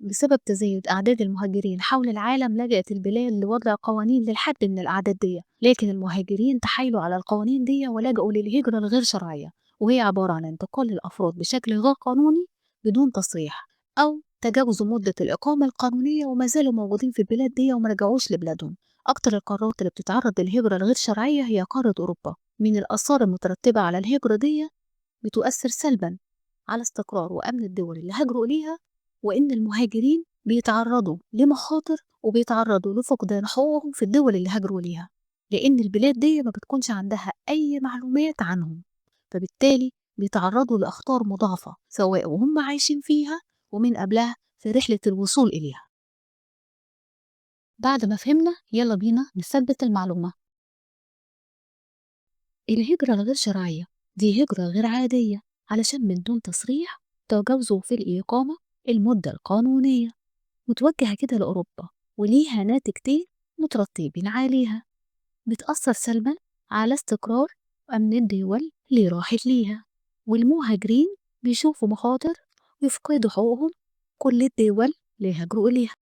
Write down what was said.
بسبب تزايد أعداد المهاجرين حول العالم لجأت البلاد لوضع قوانين للحد من الأعداد دي، لكن المهاجرين تحايلوا على القوانين دي ولجأوا للهجرة الغير شرعية، وهي عبارة عن انتقال الأفراد بشكل غير قانوني بدون تصريح، أو تجاوزوا مدة الإقامة القانونية وما زالوا موجودين في البلاد دي وما رجعوش لبلادهم. أكتر القارات اللي بتتعرض للهجرة الغير شرعية هي قارة أوروبا. من الآثار المترتبة على الهجرة دي بتؤثر سلبا على استقرار وأمن الدول اللي هاجروا إليها، وإن المهاجرين بيتعرضوا لمخاطر وبيتعرضوا لفقدان حقوقهم في الدول اللي هاجروا ليها، لأن البلاد دي ما بتكونش عندها أي معلومات عنهم، فبالتالي بيتعرضوا لأخطار مضاعفة سواء وهم عايشين فيها ومن قبلها في رحلة الوصول إليها. بعد ما فهمنا يلا بينا نثبت المعلومة. الهجرة الغير شرعية دي هجرة غير عادية علشان من دون تصريح تجاوزوا في الإقامة المدة القانونية، متوجهة كده لأوروبا وليها ناتجتين مترتبين عليها، بتأثر سلبا على استقرار وأمن الدول اللي راحت ليها، والمهاجرين بيشوفوا مخاطر ويفقدوا حقوقهم كل الدول اللي هاجروا إليها.